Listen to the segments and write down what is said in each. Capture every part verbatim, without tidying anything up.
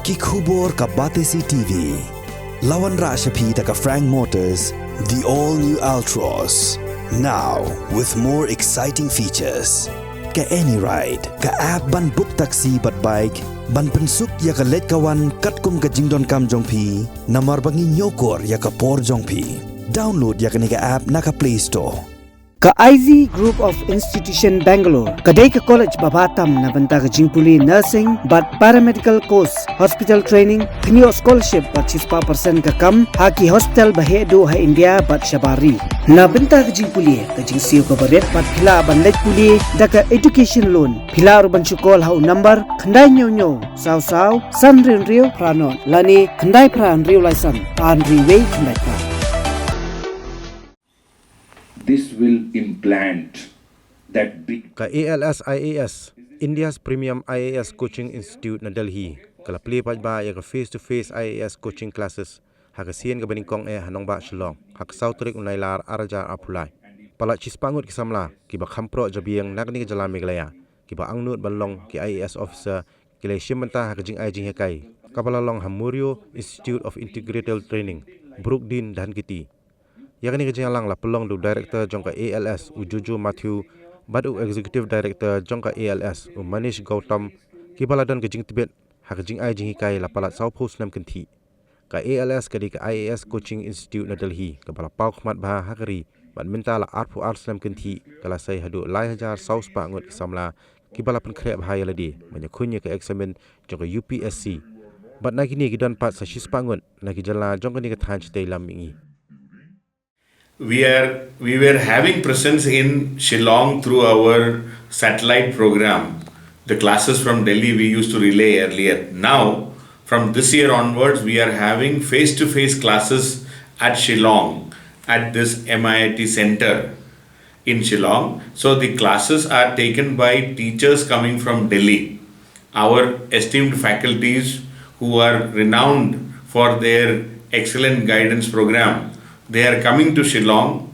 Ki khubor ka Batesi T V. La wanrah sha phi da ka Frank Motors, the all new Altroz. Now with more exciting features. Ka AnyRide, ka app ban book taxi bad bike, ban pynsuk ïa ka leit ka wan katkum ka jingdonkam jong phi, namar ba ngi ñiewkor ïa ka por jong phi. Download ïa kane ka app na ka Play Store. Ka I Z Group of Institution Bangalore ka dei ka college ba bha tam na bynta ka jingpule nursing bad paramedical course, hospital training, pynïoh scholarship bad shispah percent ka kam ha ki hospital ba heh duh ha India bad shabar ri. Na bynta ka jingpule, ka jingsiew kaba rit bad phi lah ban leit pule da ka education loan. Phi lah ruh ban shu call ha u number khyndai hynñiew hynñiew saw saw san hynriew hynriew phra nod lane khyndai phra hynriew lai san ar hynriew wei khyndai phra. This will implant that big Ka A L S I A S, India's premium I A S coaching institute na Delhi, ka la plie paidbah ïa ka face to face I A S coaching classes ha ka sien kaba nyngkong eh ha nongbah Shillong ha ka saw tarik u Nailar ar hajar arphew lai. Palat shispah ngut ki samla kiba kham proh jabieng na kane ka jylla Meghalaya kiba angnud ban long ki I A S officer ki la shim bynta ha ka jingai jinghikai kaba la long ha Moreo Institute of Integrated Training, Brookdean, Dhankheti. Ïa kane ka jingïalang la pynlong da u Director jong ka A L S, u Jojo Mathew, bad u Executive Director jong ka A L S, u Manish Gautam, kiba la don ka jingtbit ha ka jingai jinghikai la palat sawphew snem kynthih. Ka A L S ka dei ka I A S coaching institute na Delhi kaba la paw khmat bha ha ka ri, bad mynta la arphew ar snem kynthih ka la sei haduh lai hajar saw spah ngut ki samla kiba la pynkhreh bha ïa lade ban ïakhun ïa ka eksamin jong ka U P S C. Bad na kine ki don pat sa shispah ngut na ki jylla jong kane ka thaiñ shatei lam mihngi. We are we were having presence in Shillong through our satellite program. The classes from Delhi we used to relay earlier. Now, from this year onwards, we are having face-to-face classes at Shillong at this M I I T center in Shillong. So the classes are taken by teachers coming from Delhi. Our esteemed faculties who are renowned for their excellent guidance program, they are coming to Shillong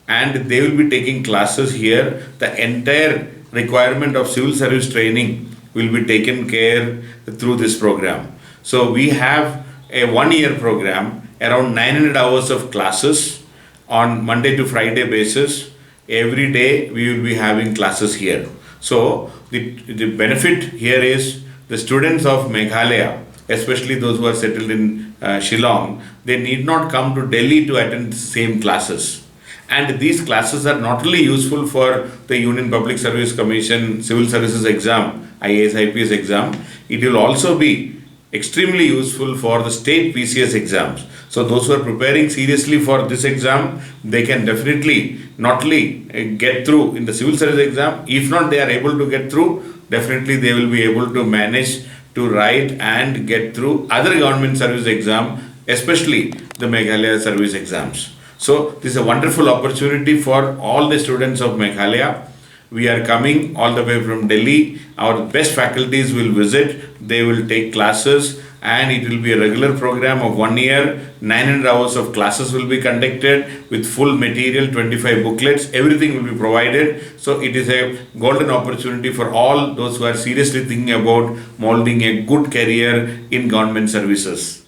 and they will be taking classes here. The entire requirement of civil service training will be taken care through this program. So we have a one year program, around nine hundred hours of classes on Monday to Friday basis. Every day we will be having classes here. So the, the benefit here is the students of Meghalaya, especially those who are settled in uh, Shillong, they need not come to Delhi to attend the same classes. And these classes are not only useful for the Union Public Service Commission civil services exam, I A S, I P S exam, it will also be extremely useful for the state P C S exams. So those who are preparing seriously for this exam, they can definitely not only uh, get through in the civil service exam, if not they are able to get through, definitely they will be able to manage to write and get through other government service exam, especially the Meghalaya service exams. So this is a wonderful opportunity for all the students of Meghalaya. We are coming all the way from Delhi. Our best faculties will visit. They will take classes and it will be a regular program of one year. nine hundred hours of classes will be conducted with full material, twenty-five booklets. Everything will be provided. So it is a golden opportunity for all those who are seriously thinking about molding a good career in government services.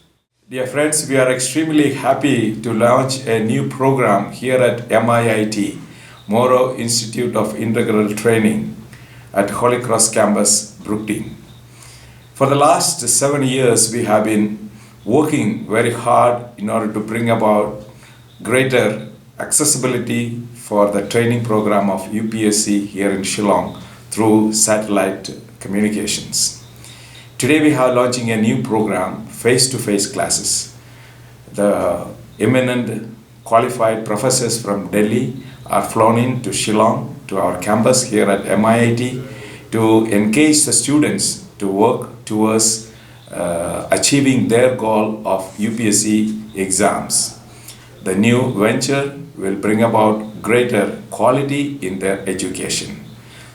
Dear friends, we are extremely happy to launch a new program here at M I I T, Moro Institute of Integral Training, at Holy Cross Campus, Brookdean. For the last seven years, we have been working very hard in order to bring about greater accessibility for the training program of U P S C here in Shillong through satellite communications. Today we are launching a new program, face-to-face classes. The eminent qualified professors from Delhi are flown in to Shillong, to our campus here at M I I T, to engage the students to work towards uh, achieving their goal of U P S C exams. The new venture will bring about greater quality in their education.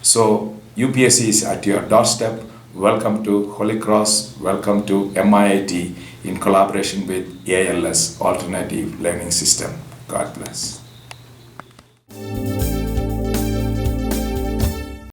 So, U P S C is at your doorstep. Welcome to Holy Cross, welcome to M I I T in collaboration with A I L S Alternative Learning System. God bless.